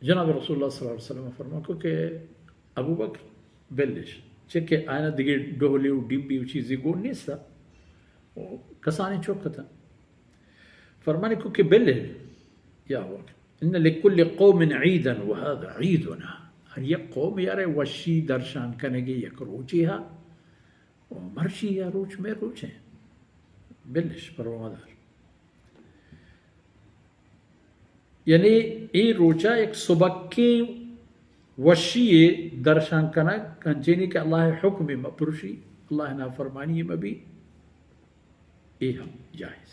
جناب رسول اللہ صلی اللہ علیہ وسلم فرمان کو کہ ابو بکر بلش، چہ کہ آیانا دگہ ڈہلے و ڈیمبی و چیزی گون نیستا، و کسانی چک اتن۔ فرمانی کو کہ بلے، یا وقت، ان لکل قوم عیدا و هذا عیدنا۔ ہر یک قوم یارے وشی درشان کنگی یک روچی ہا، و مرشی یا روچ میں روچیں۔ بلش پروا مدار۔ یعنی اے روچا یک سبکیں وشی درشان کنگ، انچینی کہ اللہ حکم مپروشی، اللہ نافرمانی مبی، اے ہم جائز۔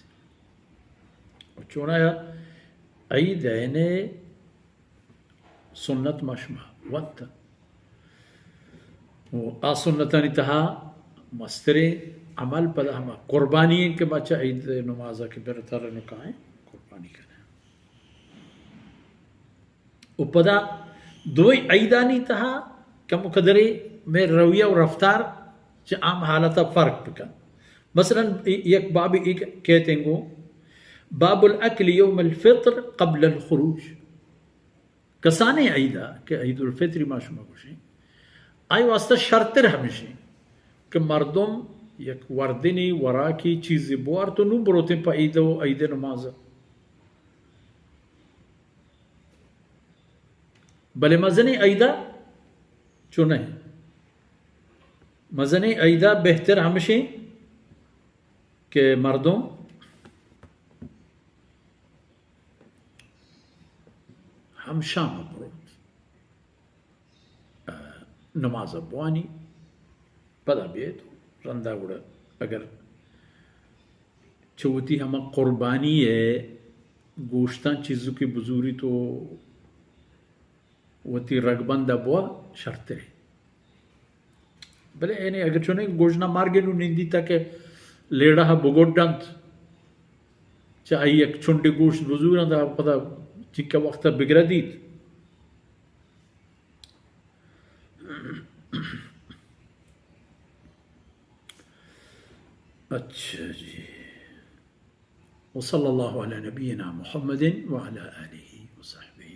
و چونایا عیدین سنت ما شما وت۔ و آ سنتانی تہا مستریں عمل پدا ہما قربانی ہیں کہ ما چہ عید نمازا کہ برتر نکائیں قربانی کنیں۔ و پدا دوئی عیدانی تہا کم قدرے میں رویہ و رفتار چہ عام حالتا فرق بکن۔ مثلاً یک باب ایک کہتے ہیں گو، باب الاکل یوم الفطر قبل الخروج۔ کسانیں عیدا کہ عید الفطری ما شما گوشیں، آئی واسطہ شرتر ہمیشیں کہ مردم یک وردنی وراکی چیزی بوار تو نون بروتیں پہ عید و عید نماز۔ بلے مزنیں عیدا چو نہ۔ مزنیں عیدا بہتر ہمیشیں کہ مردم ہمشام بروت، نماز بوانی، پدا بیت، رندا گڑا اگر چہ وتی ہما قربانی ء گوشتاں چیزکے بزوری تو وتی رگبند ء بوا شرترے۔ بلے یعنی اگر چونیں گوژنا مارگے نو نندیتا کہ لیڑہ ء بگڈنت، چہ آئی یک چنڈے گوشت بزورنت، پدا چنکہ وقت ء بگردیت۔ اچھا جی۔ وصلی اللہ علی نبینا محمد وعلی آلہ وصحبہ۔